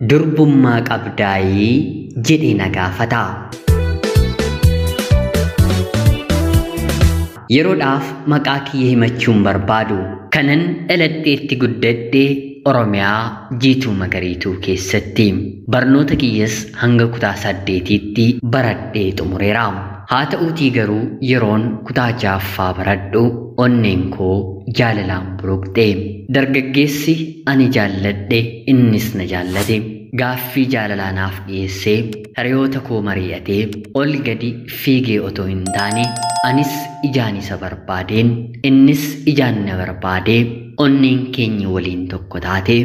Durbummaa qabdaayii jedhee na gaafata. Yeroodhaaf maqaa kiyya himachuun barbaadu kanan dhaladheetti guddadhe Oromiyaa Jiituu Magariituu keessatti barnoota kiyyas hanga kutaa 8tti baradhee xumureera. Haa ta'uutii garuu yeroon kutaa 6ffaa baradhu onneen koo jaalalaan buruqxe. Dargaggeessi ani jaalladhe innis na jaallate. Gaaffii jaalalaa naaf dhiyeessee hiriyoota koo mari'atee ol gadi fiigee otoo hin taane anis ijaan isa barbaadeen innis ijaan na barbaadee onneen keenya waliin tokko taate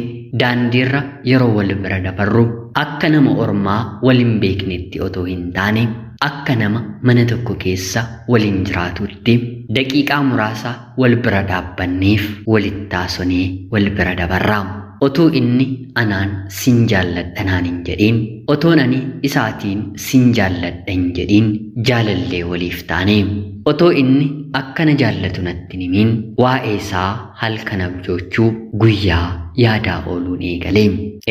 daandiirra yeroo wal bira dabarru akka nama ormaa wal hin beeknetti otoo hin taane akka nama mana tokko keessa waliin jiraatutti daqiiqaa muraasa wal bira dhaabbanneef walitti taasonee wal bira dabarra. Otoo inni anaan sin jaalladha naan hin jedhiin, otoon ani isaatiin sin jaalladha hin jedhiin jaalallee waliif taane. Otoo inni akkana jaallatu natti himiin waa'ee isaa halkan abjoochuu guyyaa yaadaa ooluun eegale.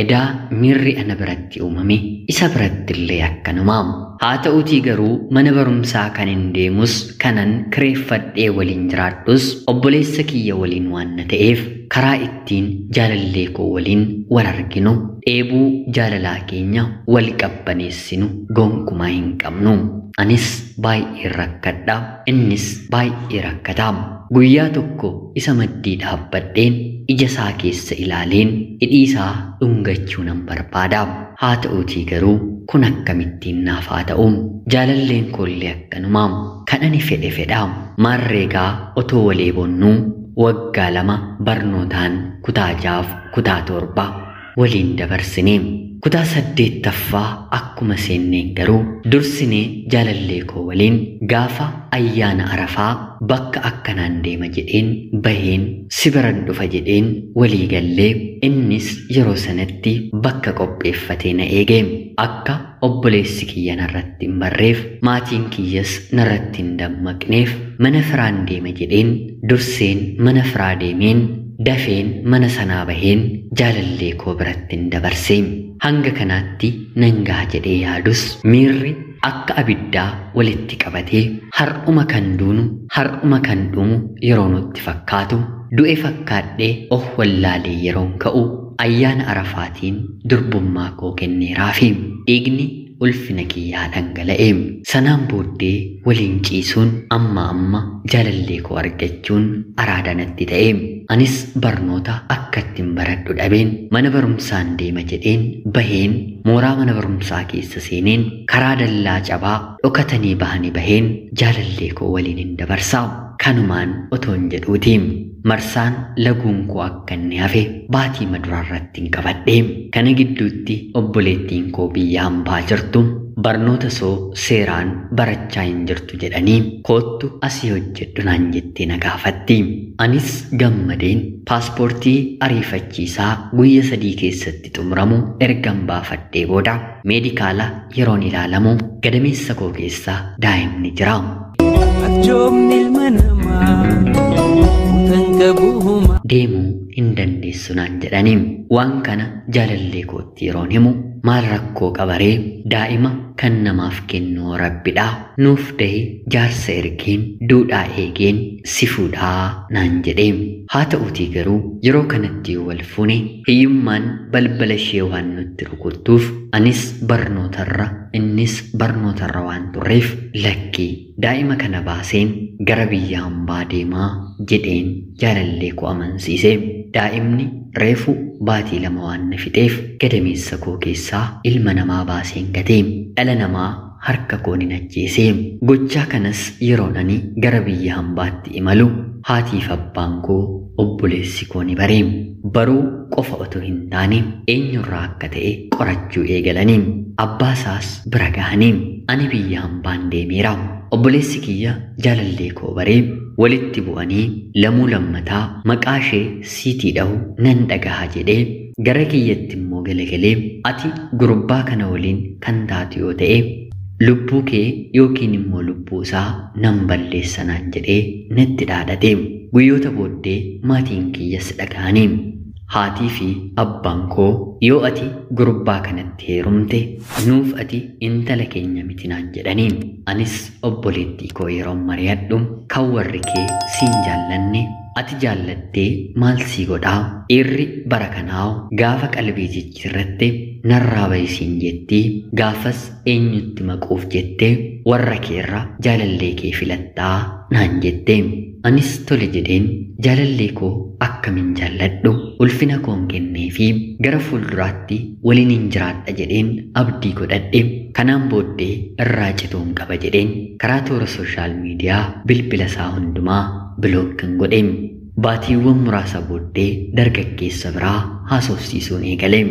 Edaa miirri ana biratti uumame isa birattillee akkanuma. Haa ta'uutii garuu mana barumsaa kan hin deemus kanan kireeffadhee waliin jiraadhus obboleessa kiyya waliin waan na ta'eef karaa ittiin jaalallee koo waliin wal arginu dheebuu jaalalaa keenya wal qabbaneessinu gonkumaa hin qabnu. Anis baay'ee rakkadha, innis baay'ee rakkata. Guyyaa tokko isa maddii dhaabbadheen ija isaa keessa ilaaleen hidhii isaa dhungachuu nan barbaada. Haa ta'uutii garuu kun akkamittiin naaf haa ta'u? Jaalalleen koollee akkanuma. Kan ani fedhe fedha. Maarreegaa otoo walii boonnuu waggaa 2 barnootaan kutaa 6 kutaa 7 waliin dabarsine. Kutaa 8ffaa akkuma seenneen garuu dursinee jaalallee koo waliin gaafa ayyaana Arafaa bakka akkanaan deema jedheen baheen si biran dhufa jedheen walii gallee innis yeroo sanatti bakka qopheeffatee na eege. Akka obboleessi kiyya narratti hin barreef maatiin kiyyas narratti hin dammaqneef mana firaan deema jedheen durseen mana firaa deemeen dafeen mana sanaa baheen jaalallee koo biratti hin dabarse. Hanga kanaatti nan gaha jedhee yaadus miirri akka abiddaa walitti qabatee har'uma kan duunu har'uma kan dhumu yeroo nutti fakkaatu du'e fakkaadhee of wallaalee yeroon ka'u ayyaana Arafaatiin durbummaa koo kenneeraafi dhiigni ulfina kiyyaa dhangala'e. Sanaan booddee waliin ciisuun amma amma jaalallee koo argachuun araada natti ta'e. Anis barnoota akka ittiin baradhu dhabeen mana barumsaan deema jedheen baheen mooraa mana barumsaa keessa seeneen karaa dallaa cabaa dhokatanii bahanii baheen jaalallee koo waliin hin dabarsaa. Kanumaan otoo hin jedhuuti. Marsaan laguun koo akka inni hafe baatii maduraarratti hin qabadhe. Kana gidduutti obboleettiin koo biyya hambaa jirtu barnoota soo seeraan barachaa hin jirtu jedhanii koottu asii hojjedhu naan jettee na gaafatti. Anis gammadeen paaspoortii ariifachiisaa guyya 3 keessatti xumuramu ergan baafadhee booda meedikaala yeroon ilaalamu gadameessa koo keessa daa'imni jira. Arjoomni ilma namaa kutan qabuuma. Deemuu hin dandeessu naan jedhanii waan kana jaalallee kootti yeroon himu maal rakkoo qabaree daa'ima kan namaaf kennuu rabbidha nuuf dahe jaarsa ergeen duudhaa eegeen si fuudhaa naan jedhee. Haa ta'uutii garuu yeroo kanatti wal fuune hiyyummaan balbala ishee waan nutti rukuttuuf anis barnootarra innis barnootarra waan turreef lakkii daa'ima kana baaseen gara biyya hambaa deemaa jedheen jaalallee koo amansiise. Daa'imni reefu baatii 2 waan na fixeef gadameessa koo keessaa ilma namaa baaseen gatee dhala namaa harka koon hin ajjeese. Gochaa kanas yeroon ani gara biyya hambaatti imalu haatiif abbaan koo obboleessi koo ni bare. Baruu qofa otoo hin taane eenyurraa akka ta'e qorachuu eegalanii abbaa isaas bira gahanii ani biyya hambaan deemeera. Obboleessi kiyya jaalallee koo baree walitti bu'anii lamuu lammataa maqaa ishee siitii dhahu nan dhagaha jedhee gara kiyyatti immoo galagalee ati gurbaa kana waliin kan taatu yoo ta'e lubbuu kee yookiin immoo lubbuu isaa nan balleessa naan jedhee natti dhaadhate. Guyyoota booddee maatiin kiyyas dhagahanii Haatii fi abbaan koo yoo ati gurbaa kanatti heerumte nuuf ati intala keenya miti naan jedhaniin. Anis obboleettii koo yeroo mari'adhu kan warri kee siin jaallanne ati jaallattee maal sii godhaa? Dhiirri bara kanaa gaafa qalbii jijjiirratte narraa bahi siin jettii gaafas eenyutti maquuf jettee warra keerra jaalallee kee filattaa naan jette. Anis tole jedheen jaalallee koo akkamin jaalladhu ulfina koon kennee fi gara fuulduraatti waliin hin jiraadha jedheen abdii godhadhe. Kanaan booddee irraa cituun qaba jedheen karaa toora sooshaal miidiyaa bilbila isaa hundumaa bilookin godhe. Baatiiwwan muraasa booddee dargaggeessa biraa haasofsiisuun eegale.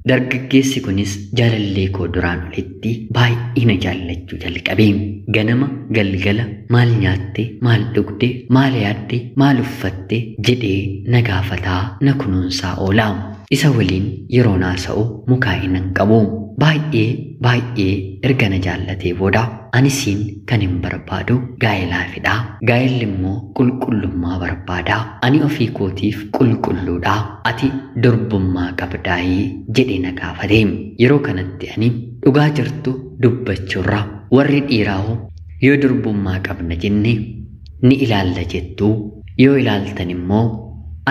Dargaggeessi kunis jaalallee koo duraan olitti baay'ee na jaallachuu jalqabe. Ganama galgala maal nyaatte, maal dhugde, maal yaadde, maal uffatte jedhee na gaafataa na kunuunsaa oola. Isa waliin yeroo naasa'u mukaa'ina hin qabu. Baay'ee baay'ee erga na jaallatee booda anisiin kan hin barbaadu gaa'elaafidha. Gaa'elli immoo qulqullummaa barbaada. Ani ofii kootiif qulqulluudha. Ati durbummaa qabdaayii jedhee na gaafate. Yeroo kanatti ani dhugaa jirtu dubbachuurra warri dhiiraa yoo durbummaa qabna jenne ni ilaalla jettuu yoo ilaaltan immoo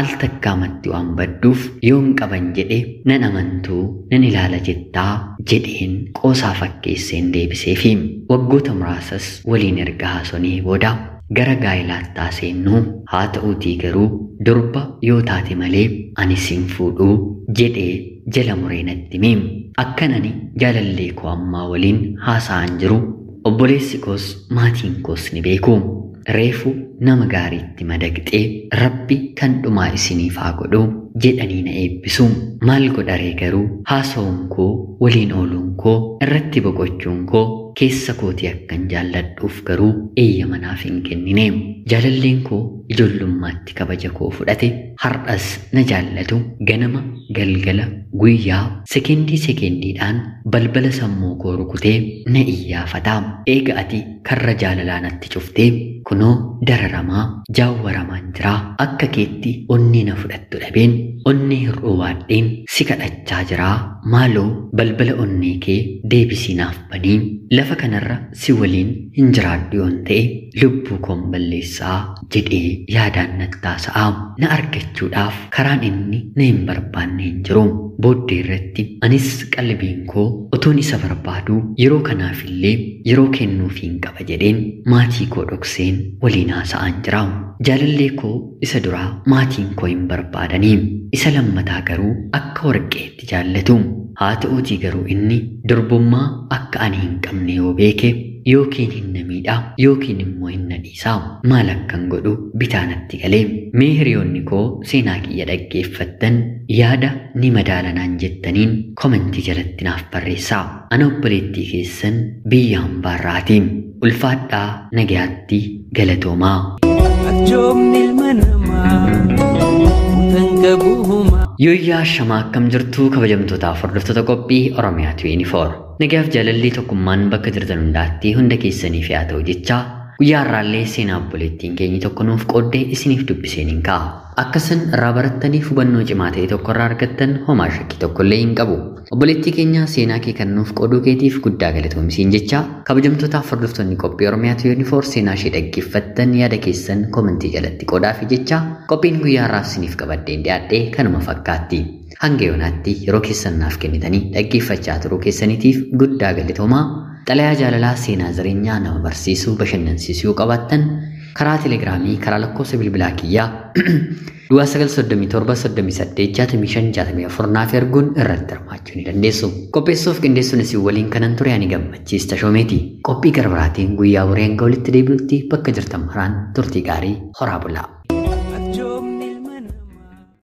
al takkaamatti waan badduuf yoon qaban jedhe nan amantuu nan ilaala jettaa jedheen qoosaa fakkeesseen deebiseefi. Waggoota muraasas waliin erga haasonee booda gara gaa'ilaatti seennuu haa ta'uutii garuu durba yoo taate malee ani sin fuudhuu jedhee jala muree natti hime. Akkan ani jaalallee koo ammaa waliin haasa'an jiru obboleessi koos maatiin koos ni beeku. Reefu nama gaariitti madaqxee rabbi kan dhumaa isiniif haa godhu jedhanii na eebbisu. Maal godharee garuu haasa'uun koo waliin ooluun koo irratti boqochuun koo keessa kootii akkan jaalladhuuf garuu eeyyama naaf hin kennine. Jaalalleen koo ijoollummaatti kabaja koo fudhate har'as na jaallatu ganama galgala guyyaa sekendii sekendiidhaan balbala sammuu koo rukutee na iyyaafata. Eega ati karra jaalalaa natti cuftee kunoo dararamaa jaawwaramaan jiraa akka keetti onnee na fudhattu dhabeen onnee hir'uu baadheen si kadhachaa jiraa maaloo balbala onnee kee deebisii naaf banii lafa kanarra si waliin hin jiraadhu yoon ta'e lubbuu koon balleessaa jedhee yaadaan nattaasa'a. Na argachuudhaaf karaan inni na hin barbaanne hin jiru. Booddee irratti anis qalbiin koo otoon isa barbaadu yeroo kanaafillee yeroo kennuufiin qaba jedheen maatii koo dhokseen waliin haasa'aan jira. Jaalallee koo isa duraa maatiin koo hin barbaadanii isa lammataa garuu akka warqeetti jaallatu. Haa ta'uutii garuu inni durbummaa akka ani hin qabne yoo beeke yookiin hin na miidha yookiin immoo hin na dhiisa. Maal akkan godhu bitaa natti galee. Mee hiriyoonni koo seenaa kiyya dhaggeeffattan yaada ni madaalanaan jettaniin komentii jalatti naaf barreessaa. Ana obboleettii keessan biyya hambaarraati. Ulfaadhaa nagayaatti galatoomaa. Arjoomni ilma namaa mutan qabu humaa. Yooyyaa shamaa akkam jirtuu kabajamtootaaf hordoftoota qophii Oromiyaa 24. Nagayaaf jaalalli tokkummaan bakka jirtan hundaatti hunda keessaniif haa ta'u jecha guyyaa har'aallee seenaa obboleettiin keenya tokko nuuf qooddee isiniif dubbiseen hin ka'a. Akkasin irraa barattaniif hubannoo cimaa ta'e tokko irraa argattan homaa shakkii tokkollee hin qabu. Obboleettii keenya seenaa kee kan nuuf qooduu keetiif guddaa galatoomsiin jecha kabajamtootaaf hordoftoonni qophii Oromiyaa 24 seenaa ishee dhaggeeffattan yaada keessan komentii jalatti qoodaafi jecha qophiin guyyaa har'aaf isiniif qabadheen dhiyaadhe kanuma fakkaatti. Hanga yoonaatti yeroo keessan naaf kennitanii dhaggeeffachaa turuu keessaniitiif guddaa galatoomaa. Xalayaa jaalalaa seenaa jireenyaa nama barsiisuu bashannansiisuu yoo qabaattan karaa telegiraamii karaa lakkoofsa bilbilaa kiyyaa duwwaa 937 38 65 64 naaf erguun irratti hirmaachuu ni dandeessu. Qopheessuuf qindeessuun isin waliin kanan ture ani Gammachiis Tashoomeeti. Qophii gara biraatiin guyyaa boree hanga walitti deebinutti bakka jirtan maraan turtii gaarii horaa bulaa.